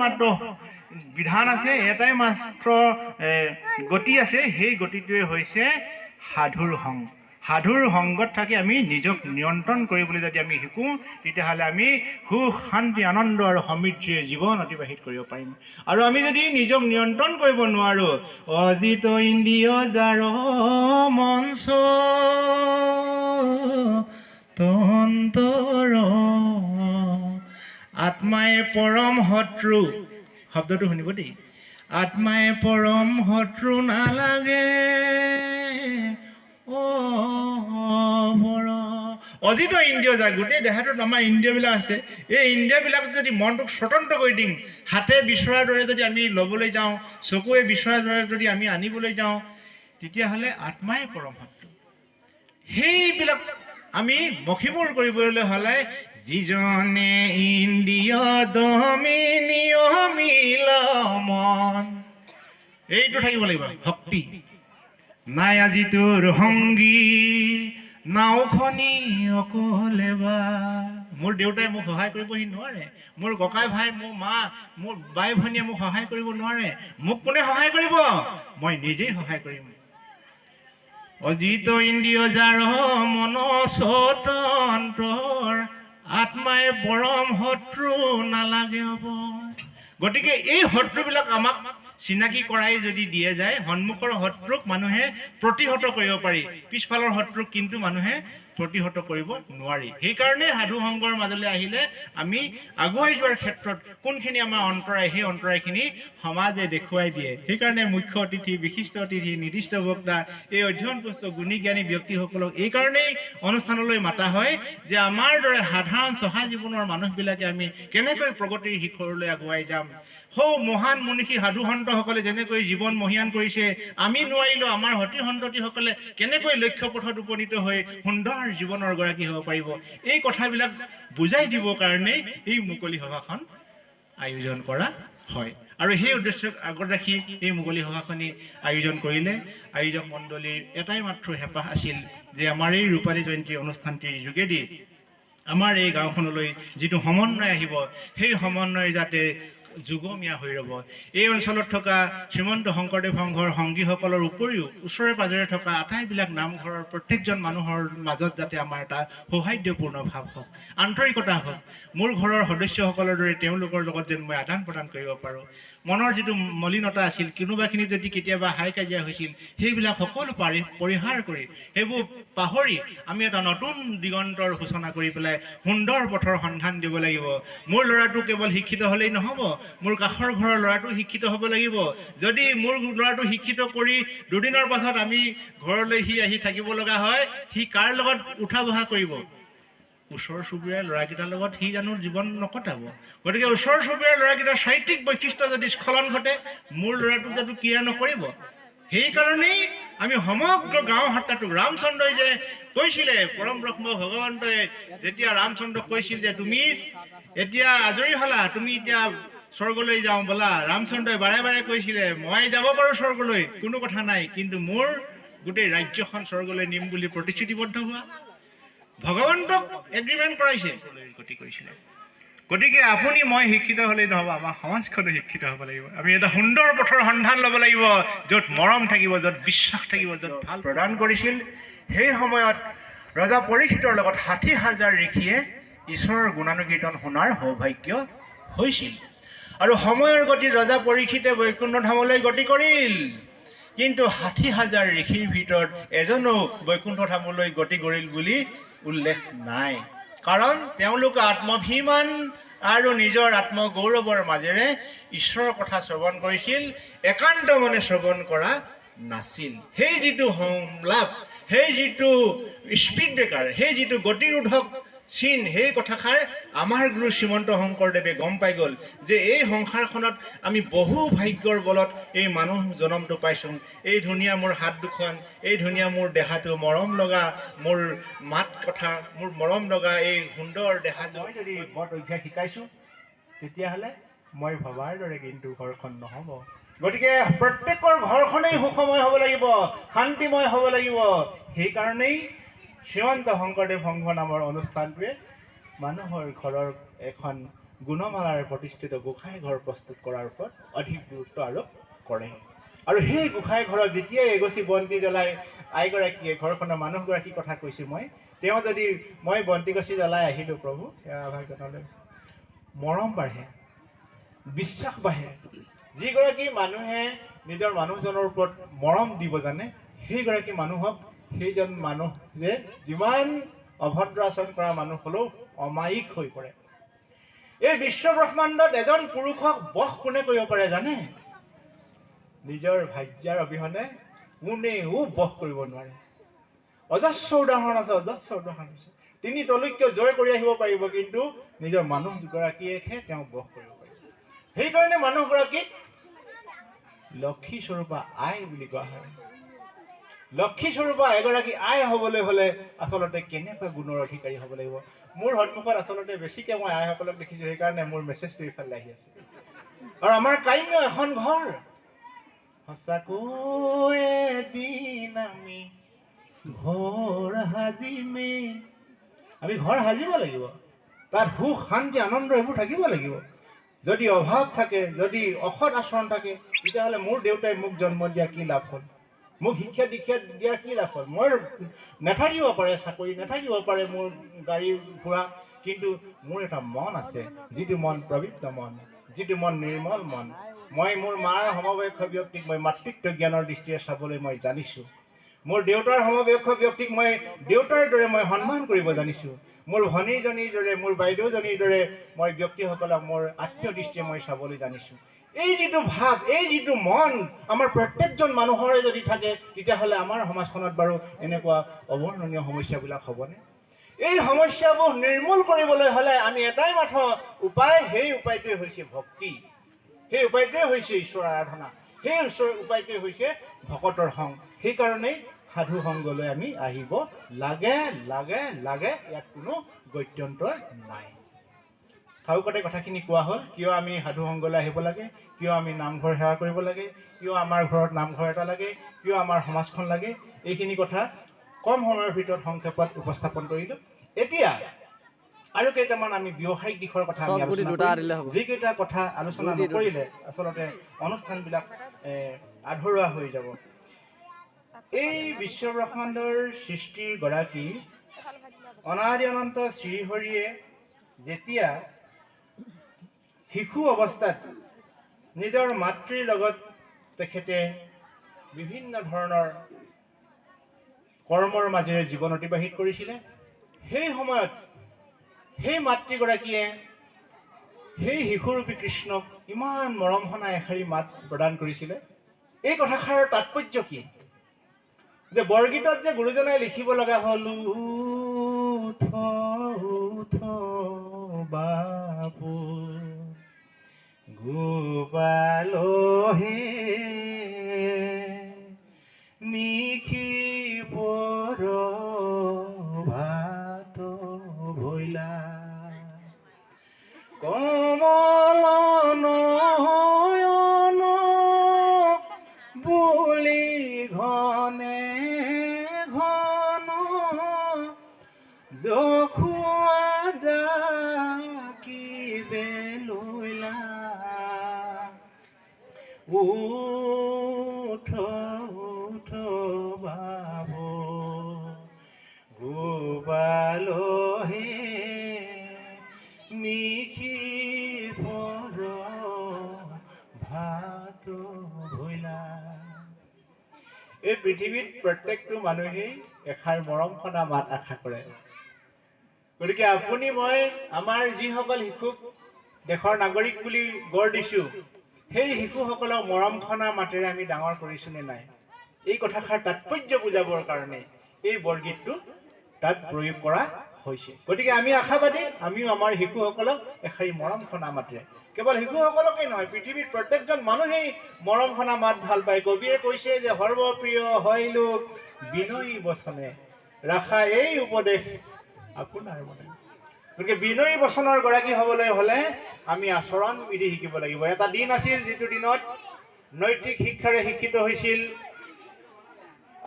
মাত্ৰ বিধান আছে, এটাই মাত্ৰ গতি আছে, সেই গতিটোৱে হৈছে সাধুৰ সংগ। সাধুৰ সংগত থাকি আমি নিজক নিয়ন্ত্ৰণ কৰিবলৈ যদি আমি শিকোঁ, তেতিয়াহ'লে আমি সুখ, শান্তি, আনন্দ আৰু সমৃদ্ধিৰে জীৱন অতিবাহিত কৰিব পাৰিম। আৰু আমি যদি নিজক নিয়ন্ত্ৰণ কৰিব নোৱাৰোঁ, অজিত ইন্দ্ৰিয় যাৰ মঞ্চ তন্তৰ আত্মাই পৰম শত্ৰু, শব্দটো শুনিব দেই, আত্মাই পৰম শত্ৰু নালাগে অজিত ইন্দ্ৰিয় যাৰ, গোটেই দেহাটোত আমাৰ ইন্দ্ৰিয়বিলাক আছে, এই ইন্দ্ৰিয়বিলাক যদি মনটোক স্বতন্ত্ৰ কৰি দিম, হাতে বিচৰাৰ দৰে যদি আমি ল'বলৈ যাওঁ, চকুৱে বিচৰাৰ দৰে যদি আমি আনিবলৈ যাওঁ, তেতিয়াহ'লে আত্মাই পৰম শত্ৰু। সেইবিলাক আমি মখিমূৰ কৰিবলৈ হ'লে যিজনে ইন্দ্ৰিয় দমি নিয়মিল মন, এইটো থাকিব লাগিব শক্তি। নাই আজি তোৰ সংগী নাওখনি অকলে বা, মোৰ দেউতাই মোক সহায় কৰিবহি নোৱাৰে, মোৰ ককাই ভাই, মোৰ মা, মোৰ বাই ভনীয়ে মোক সহায় কৰিব নোৱাৰে, মোক কোনে সহায় কৰিব? মই নিজেই সহায় কৰিম। অজিত ইন্দ্ৰিয় যাৰ মন স্বতন্ত্ৰৰ, আত্মাই পৰম শত্ৰু নালাগে হ'ব। গতিকে এই শত্ৰুবিলাক আমাক চিনাকি কৰাই যদি দিয়ে যায়, সন্মুখৰ শত্ৰুক মানুহে প্ৰতিহত কৰিব পাৰি, পিছফালৰ শত্ৰুক কিন্তু মানুহে প্ৰতিহত কৰিব নোৱাৰি। সেইকাৰণে সাধু সংগৰ মাজলৈ আহিলে আমি আগুৱাই যোৱাৰ ক্ষেত্ৰত কোনখিনি আমাৰ অন্তৰায়, সেই অন্তৰায়খিনি সমাজে দেখুৱাই দিয়ে। সেইকাৰণে মুখ্য অতিথি, বিশিষ্ট অতিথি, নিৰ্দিষ্ট বক্তা, এই অধ্যয়নপুষ্ট গুণী জ্ঞানী ব্যক্তিসকলক এইকাৰণেই অনুষ্ঠানলৈ মাতা হয় যে আমাৰ দৰে সাধাৰণ চহা জীৱনৰ মানুহবিলাকে আমি কেনেকৈ প্ৰগতিৰ শিখৰলৈ আগুৱাই যাম। সৌ মহান মনীষী সাধু সন্তসকলে যেনেকৈ জীৱন মহীয়ান কৰিছে, আমি নোৱাৰিলেও আমাৰ সতি সন্ততিসকলে কেনেকৈ লক্ষ্য পথত উপনীত হৈ সুন্দৰ জীৱনৰ গৰাকী হ'ব পাৰিব, এই কথাবিলাক বুজাই দিবৰ কাৰণেই এই মুকলি সভাখন আয়োজন কৰা হয়। আৰু সেই উদ্দেশ্যক আগত ৰাখি এই মুকলি সভাখনি আয়োজন কৰিলে। আয়োজক মণ্ডলীৰ এটাই মাত্ৰ হেঁপাহ আছিল যে আমাৰ এই ৰূপালী জয়ন্তী অনুষ্ঠানটিৰ যোগেদি আমাৰ এই গাঁওখনলৈ যিটো সমন্বয় আহিব, সেই সমন্বয় যাতে যুগমীয়া হৈ ৰ'ব। এই অঞ্চলত থকা শ্ৰীমন্ত শংকৰদেৱ সংঘৰ সংগীসকলৰ উপৰিও ওচৰে পাঁজৰে থকা আটাইবিলাক নামঘৰৰ প্ৰত্যেকজন মানুহৰ মাজত যাতে আমাৰ এটা সৌহাৰ্দ্যপূৰ্ণ ভাৱ হওক, আন্তৰিকতা হওক, মোৰ ঘৰৰ সদস্যসকলৰ দৰে তেওঁলোকৰ লগত যেন মই আদান প্ৰদান কৰিব পাৰোঁ। মনৰ যিটো মলিনতা আছিল, কোনোবাখিনি যদি কেতিয়াবা হাই কাজিয়া হৈছিল, সেইবিলাক সকলো পৰিহাৰ কৰি, সেইবোৰ পাহৰি আমি এটা নতুন দিগন্তৰ সূচনা কৰি পেলাই সুন্দৰ পথৰ সন্ধান দিব লাগিব। মোৰ ল'ৰাটো কেৱল শিক্ষিত হ'লেই নহ'ব, মোৰ কাষৰ ঘৰৰ ল'ৰাটো শিক্ষিত হ'ব লাগিব। যদি মোৰ ল'ৰাটো শিক্ষিত কৰি দুদিনৰ পাছত আমি ঘৰলৈ সি আহি থাকিব লগা হয়, সি কাৰ লগত উঠা বহা কৰিব? ওচৰ চুবুৰীয়াৰ ল'ৰাকেইটাৰ লগত সি জানো জীৱন নকটাব। গতিকে ওচৰ চুবুৰীয়াৰ ল'ৰাকেইটাৰ চাৰিত্ৰিক বৈশিষ্ট্য যদি স্খলন ঘটে, মোৰ ল'ৰাটোক জানো ক্ৰিয়া নকৰিব? সেইকাৰণেই আমি সমগ্ৰ গাঁও সত্তাটোক, ৰামচন্দ্ৰই যে কৈছিলে, পৰম ব্ৰহ্ম ভগৱন্তই যেতিয়া ৰামচন্দ্ৰক কৈছিল যে তুমি এতিয়া আজৰি হ'লা, তুমি এতিয়া স্বৰ্গলৈ যাওঁ ব'লা, ৰামচন্দ্ৰই বাৰে বাৰে কৈছিলে মই যাব পাৰোঁ স্বৰ্গলৈ, কোনো কথা নাই, কিন্তু মোৰ গোটেই ৰাজ্যখন স্বৰ্গলৈ নিম বুলি প্ৰতিশ্ৰুতিবদ্ধ হোৱা, ভগৱন্তক এগ্ৰিমেণ্ট কৰাইছে, গতি কৰিছিলে। গতিকে আপুনি মই শিক্ষিত হ'লেই নহ'ব, আমাৰ সমাজখনো শিক্ষিত হ'ব লাগিব। আমি এটা সুন্দৰ পথৰ সন্ধান ল'ব লাগিব, য'ত মৰম থাকিব, য'ত বিশ্বাস থাকিব, য'ত ভাল প্ৰদান কৰিছিল। সেই সময়ত ৰজা পৰীক্ষিতৰ লগত 60,000 ঋষিয়ে ঈশ্বৰৰ গুণানুকীৰ্তন শুনাৰ সৌভাগ্য হৈছিল। আৰু সময়ৰ গতিত ৰজা পৰীক্ষিতে বৈকুণ্ঠ ধামলৈ গতি কৰিল, কিন্তু 60,000 ঋষিৰ ভিতৰত এজনো বৈকুণ্ঠ ধামলৈ গতি কৰিল বুলি উল্লেখ নাই। কাৰণ তেওঁলোক আত্মভিমান আৰু নিজৰ আত্মগৌৰৱৰ মাজেৰে ঈশ্বৰৰ কথা শ্ৰৱণ কৰিছিল, একান্ত মনে শ্ৰৱণ কৰা নাছিল। সেই যিটো সংলাপ, সেই যিটো স্পীড ব্ৰেকাৰ, সেই যিটো গতিৰোধক চিন, সেই কথাষাৰ আমাৰ গুৰু শ্ৰীমন্ত শংকৰদেৱে গম পাই গ'ল যে এই সংসাৰখনত আমি বহু ভাগ্যৰ বলত এই মানুহ জনমটো পাইছোঁ। এই ধুনীয়া মোৰ হাত দুখন, এই ধুনীয়া মোৰ দেহাটো, মৰম লগা মোৰ মাত কথা, মোৰ মৰম লগা এই সুন্দৰ দেহাটো মই যদি বদ অভ্যাস শিকাইছোঁ, তেতিয়াহ'লে মই ভবাৰ দৰে কিন্তু ঘৰখন নহ'ব। গতিকে প্ৰত্যেকৰ ঘৰখনেই সুখময় হ'ব লাগিব, শান্তিময় হ'ব লাগিব। সেইকাৰণেই শ্ৰীমন্ত শংকৰদেৱ সংঘ নামৰ অনুষ্ঠানটোৱে মানুহৰ ঘৰৰ এখন গুণমালাৰে প্ৰতিষ্ঠিত গোঁসাই ঘৰ প্ৰস্তুত কৰাৰ ওপৰত অধিক গুৰুত্ব আৰোপ কৰে। আৰু সেই গোঁসাই ঘৰত যেতিয়াই এগছি বন্তি জ্বলাই আইগৰাকীয়ে, ঘৰখনৰ মানুহগৰাকীৰ কথা কৈছোঁ মই, তেওঁ যদি মই বন্তিগছি জ্বলাই আহিলোঁ প্ৰভু সেৱা ভাগ জনালে, মৰম বাঢ়ে, বিশ্বাস বাঢ়ে। যিগৰাকী মানুহে নিজৰ মানুহজনৰ ওপৰত মৰম দিব জানে, সেইগৰাকী মানুহক সেইজন মানুহ যে যিমান অভদ্ৰ আচৰণ কৰা মানুহ হ'লেও অমায়িক হৈ পৰে। এই বিশ্ব ব্ৰহ্মাণ্ডত এজন পুৰুষক বশ কোনে কৰিব পাৰে জানে? নিজৰ ভাৰ্যাৰ অবিহনে কোনেও বশ কৰিব নোৱাৰে। অজস্ৰ উদাহৰণ আছে, অজস্ৰ উদাহৰণ আছে। তিনি তলৈক্য জয় কৰি আহিব পাৰিব, কিন্তু নিজৰ মানুহগৰাকীয়েহে তেওঁক বশ কৰিব পাৰিব। সেইকাৰণে মানুহগৰাকীক লক্ষী স্বৰূপা আই বুলি কোৱা হয়। লক্ষী স্বৰূপা এগৰাকী আই হ'বলৈ হ'লে আচলতে কেনেকুৱা গুণৰ অধিকাৰী হ'ব লাগিব? মোৰ সন্মুখত আচলতে বেছিকৈ মই আইসকলক দেখিছোঁ, সেইকাৰণে মোৰ মেছেজটো ইফালে আহি আছে। আৰু আমাৰ কাম্য এখন ঘৰ। সঁচাকৈ এদিন আমি ঘৰ সাজিমেই, আমি ঘৰ সাজিব লাগিব, তাত সুখ শান্তি আনন্দ এইবোৰ থাকিব লাগিব। যদি অভাৱ থাকে, যদি অসৎ আচৰণ থাকে, তেতিয়াহ'লে মোৰ দেউতাই মোক জন্ম দিয়া কি লাভ হ'ল? মোক শিক্ষা দীক্ষা দিয়া কি লাভ হ'ল? মই নাথাকিব পাৰে চাকৰি, নাথাকিব পাৰে মোৰ গাড়ী ঘোঁৰা, কিন্তু মোৰ এটা মন আছে, যিটো মন পবিত্ৰ মন, যিটো মন নিৰ্মল মন। মই মোৰ মাৰ সমবয়স ব্যক্তিক মই মাতৃত্ব জ্ঞানৰ দৃষ্টিৰে চাবলৈ মই জানিছোঁ। মোৰ দেউতাৰ সমবয়স ব্যক্তিক মই দেউতাৰ দৰে মই সন্মান কৰিব জানিছোঁ। মোৰ ভনীজনীৰ দৰে, মোৰ বাইদেউজনীৰ দৰে মই ব্যক্তিসকলক মোৰ আত্মীয় দৃষ্টিৰে মই চাবলৈ জানিছোঁ। এই যিটো ভাৱ, এই যিটো মন আমাৰ প্ৰত্যেকজন মানুহৰে যদি থাকে, তেতিয়াহ'লে আমাৰ সমাজখনত বাৰু এনেকুৱা অবৰ্ণনীয় সমস্যাবিলাক হ'বনে? এই সমস্যাবোৰ নিৰ্মূল কৰিবলৈ হ'লে আমি এটাই মাত্ৰ উপায়, সেই উপায়টোৱে হৈছে ভক্তি, সেই উপায়টোৱে হৈছে ঈশ্বৰ আৰাধনা, সেই উপায়টোৱে হৈছে ভকতৰ সংগ। সেইকাৰণেই সাধু সংগলৈ আমি আহিব লাগে, লাগে, লাগে, ইয়াত কোনো গত্যন্তৰ নাই। থাউকতে কথাখিনি কোৱা হ'ল, কিয় আমি সাধু সংগলৈ আহিব লাগে, কিয় আমি নামঘৰ সেৱা কৰিব লাগে, কিয় আমাৰ ঘৰত নামঘৰ এটা লাগে, কিয় আমাৰ সমাজখন লাগে, এইখিনি কথা কম সময়ৰ ভিতৰত সংক্ষেপত উপস্থাপন কৰিলোঁ। এতিয়া আৰু কেইটামান আমি ব্যৱসায়িক দিশৰ কথা আমি আলোচনা কৰিম। যিকেইটা কথা আলোচনা নকৰিলে আচলতে অনুষ্ঠানবিলাক আধৰুৱা হৈ যাব। এই বিশ্ব ব্ৰহ্মাণ্ডৰ সৃষ্টিৰ গৰাকী অনাদি অনন্ত শ্ৰীহৰিয়ে যেতিয়া শিশু অৱস্থাত নিজৰ মাতৃৰ লগত তেখেতে বিভিন্ন ধৰণৰ কৰ্মৰ মাজেৰে জীৱন অতিবাহিত কৰিছিলে, সেই সময়ত সেই মাতৃগৰাকীয়ে সেই শিশুৰূপী কৃষ্ণক ইমান মৰম সনা এষাৰি মাত প্ৰদান কৰিছিলে। এই কথাষাৰৰ তাৎপৰ্য কি? যে বৰগীতত যে গুৰুজনাই লিখিব লগা হ'ল, উঠ উঠ বাপু গোপাল হে নিশি পৰ ভাত ভৈলা, কমল নয়ন বুলি ঘনে ঘন যশোৱা ডাকিবে লৈলা, উঠ উঠ বাবু গোপাল হে নিশি পৰ ভাত ভৈলা। এই পৃথিৱীত প্ৰত্যেকটো মানুহেই এষাৰ মৰম সনা মাত আশা কৰে। গতিকে আপুনি মই আমাৰ যিসকল শিশুক দেশৰ নাগৰিক বুলি গঢ় দিছোঁ, সেই শিশুসকলক মৰম সনা মাতেৰে আমি ডাঙৰ কৰিছোঁ নে নাই, এই কথাষাৰ তাৎপৰ্য বুজাবৰ কাৰণে এই বৰগীতটো তাত প্ৰয়োগ কৰা হৈছে। গতিকে আমি আশাবাদী, আমিও আমাৰ শিশুসকলক এষাৰি মৰম সনা মাতেৰে, কেৱল শিশুসকলকেই নহয়, পৃথিৱীৰ প্ৰত্যেকজন মানুহেই মৰম সনা মাত ভাল পায়। কবিয়ে কৈছে যে সৰ্বপ্ৰিয় হয় লোক বিনয়ী বচনে, ৰাখা এই উপদেশ আপোনাৰ মনে। গতিকে বিনয়ী বচনৰ গৰাকী হ'বলৈ হ'লে আমি আচৰণ বিধি শিকিব লাগিব। এটা দিন আছিল যিটো দিনত নৈতিক শিক্ষাৰে শিক্ষিত হৈছিল,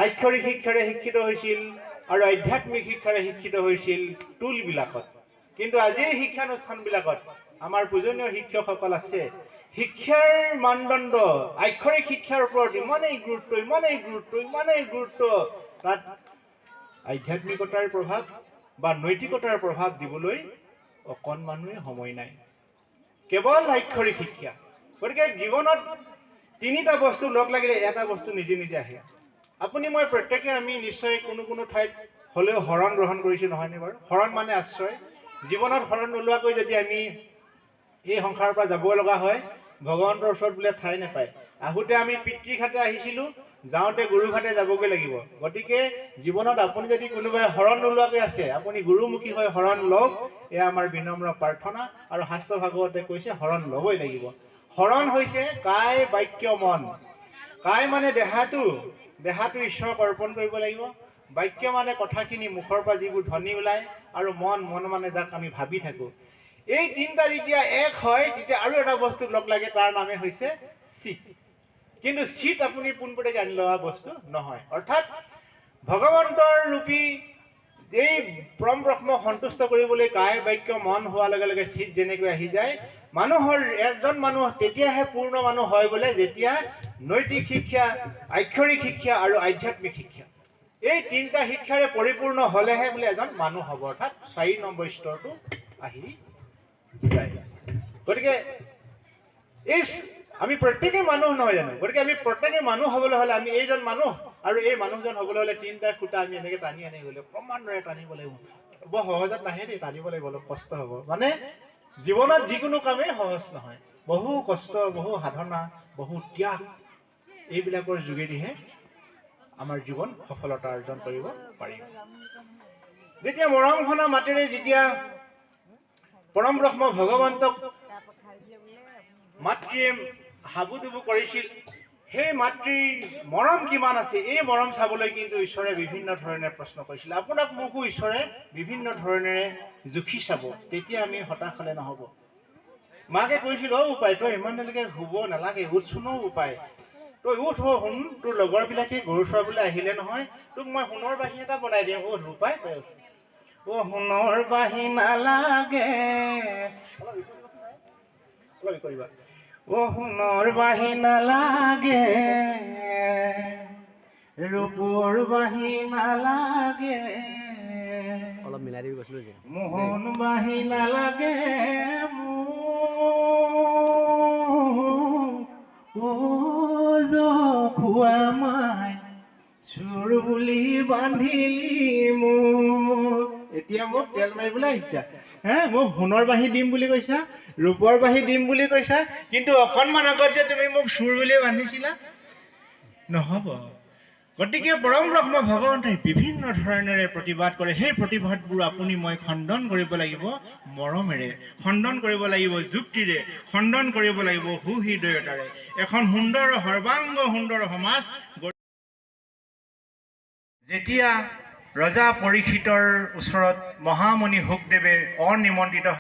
আক্ষৰিক শিক্ষাৰে শিক্ষিত হৈছিল আৰু আধ্যাত্মিক শিক্ষাৰে শিক্ষিত হৈছিল টোলবিলাকত। কিন্তু আজিৰ শিক্ষানুষ্ঠানবিলাকত আমাৰ পূজনীয় শিক্ষকসকল আছে, শিক্ষাৰ মানদণ্ড আক্ষৰিক শিক্ষাৰ ওপৰত ইমানেই গুৰুত্ব, ইমানেই গুৰুত্ব, ইমানেই গুৰুত্ব, তাত আধ্যাত্মিকতাৰ প্ৰভাৱ বা নৈতিকতাৰ প্ৰভাৱ দিবলৈ অকণমানোৱে সময় নাই, কেৱল আক্ষৰিক শিক্ষা। গতিকে জীৱনত তিনিটা বস্তু লগ লাগিলে এটা বস্তু নিজে নিজে আহে। আপুনি মই প্ৰত্যেকে আমি নিশ্চয় কোনো কোনো ঠাইত হ'লেও শৰণ গ্ৰহণ কৰিছোঁ, নহয়নে বাৰু? শৰণ মানে আশ্ৰয়। জীৱনত শৰণ নোলোৱাকৈ যদি আমি এই সংসাৰৰ পৰা যাব লগা হয়, ভগৱন্তৰ ওচৰত বোলে ঠাই নাপায়। আহোঁতে আমি পিতৃঘাটে আহিছিলোঁ, যাওঁতে গুৰুঘাটে যাবগৈ লাগিব। গতিকে জীৱনত আপুনি যদি কোনোবাই শৰণ নোলোৱাকৈ আছে, আপুনি গুৰুমুখী হৈ শৰণ লওক, এয়া আমাৰ বিনম্ৰ প্ৰাৰ্থনা। আৰু শাস্ত্ৰ ভাগৱতে কৈছে শৰণ ল'বই লাগিব। শৰণ হৈছে কায় বাক্য মন। কায় মানে দেহাটো, দেহাটো ঈশ্বৰক অৰ্পণ কৰিব লাগিব। বাক্য মানে কথাখিনি, মুখৰ পৰা যিবোৰ ধ্বনি ওলায়, আৰু মন, মন মানে যাক আমি ভাবি থাকোঁ। এই তিনিটা যেতিয়া এক হয়, তেতিয়া আৰু এটা বস্তু লগ লাগে, তাৰ নামে হৈছে চিত। কিন্তু চিত আপুনি পোনপটীয়াকৈ আনি লোৱা বস্তু নহয়। অৰ্থাৎ ভগৱন্তৰ ৰূপী এই পৰম ব্ৰহ্মক সন্তুষ্ট কৰিবলৈ কায় বাক্য মন হোৱাৰ লগে লগে চিত যেনেকৈ আহি যায়, মানুহৰ এজন মানুহ তেতিয়াহে পূৰ্ণ মানুহ হয় বোলে যেতিয়া নৈতিক শিক্ষা, আক্ষৰিক শিক্ষা আৰু আধ্যাত্মিক শিক্ষা, এই তিনিটা শিক্ষাৰে পৰিপূৰ্ণ হ'লেহে বোলে এজন মানুহ হ'ব। অৰ্থাৎ 4 নম্বৰ স্তৰটো আহি যায়। গতিকে এই আমি প্ৰত্যেকেই মানুহ নহয় জানো? গতিকে আমি প্ৰত্যেকেই মানুহ হ'বলৈ হ'লে আমি এইজন মানুহ আৰু এই মানুহজন হ'বলৈ হ'লে তিনিটা খুঁটা আমি এনেকৈ টানি আনি গ'লে ক্ৰমান্বয়ে টানিব লাগিব। বৰ সহজত নাহে দেই, টানিব লাগিব, অলপ কষ্ট হ'ব। মানে জীৱনত যিকোনো কামেই সহজ নহয়, বহু কষ্ট, বহু সাধনা, বহু ত্যাগ, এইবিলাকৰ যোগেদিহে আমাৰ জীৱন সফলতা অৰ্জন কৰিব পাৰিম। যেতিয়া মৰম সনা মাতেৰে যেতিয়া পৰম ব্ৰহ্ম ভগৱন্তক মাতৃয়ে হাবুডুবু কৰিছিল, সেই মাতৃৰ মৰম কিমান আছে, এই মৰম চাবলৈ কিন্তু ঈশ্বৰে বিভিন্ন ধৰণে প্ৰশ্ন কৰিছিল। আপোনাক মোকো ঈশ্বৰে বিভিন্ন ধৰণেৰে জুখি চাব, তেতিয়া আমি হতাশ হ'লে নহ'ব। মাকে কৈছিল, অ' উপায়, তই ইমানলৈকে শুব নালাগে, উঠচোন অ' উপায়, তই উঠ, অ' শুন, তোৰ লগৰবিলাকে গৰু চৰাবলৈ আহিলে নহয়, তোক মই সোণৰ বাঁহী এটা বনাই দিম, উঠ উপায়, তই উঠ। অ' সোণৰ বাঁহী নালাগে, অলপ কৰিবা, অ' সোণৰ বাঁহী নালাগে, ৰূপৰ বাঁহী নালাগে, অলপ মিলাই দিবি কৈছিলোঁ যে, মোহন বাঁহী নালাগে মোক, অ' যখুৱা মাই চোৰ বুলি বান্ধিলি মোক। এতিয়া মোক তেল মাৰিবলৈ আহিছা, হে, মোক সোণৰ বাঁহী দিম বুলি কৈছা, ৰূপৰ বাঁহী দিম বুলি কৈছা, কিন্তু অকণমান আগত যে তুমি মোক চোৰ বুলি বান্ধিছিলা, নহ'ব। গতিকে পৰম ব্ৰহ্ম ভগৱন্তই বিভিন্ন ধৰণেৰে প্ৰতিবাদ কৰে। সেই প্ৰতিবাদবোৰ আপুনি মই খণ্ডন কৰিব লাগিব মৰমেৰে, খণ্ডন কৰিব লাগিব যুক্তিৰে, খণ্ডন কৰিব লাগিব সুহৃদয়তাৰে। এখন সুন্দৰ সৰ্বাংগ সুন্দৰ সমাজ। যেতিয়া ৰজা পৰীক্ষিতৰ ওচৰত মহামুনি শুকদেৱে অনিমন্ত্ৰিত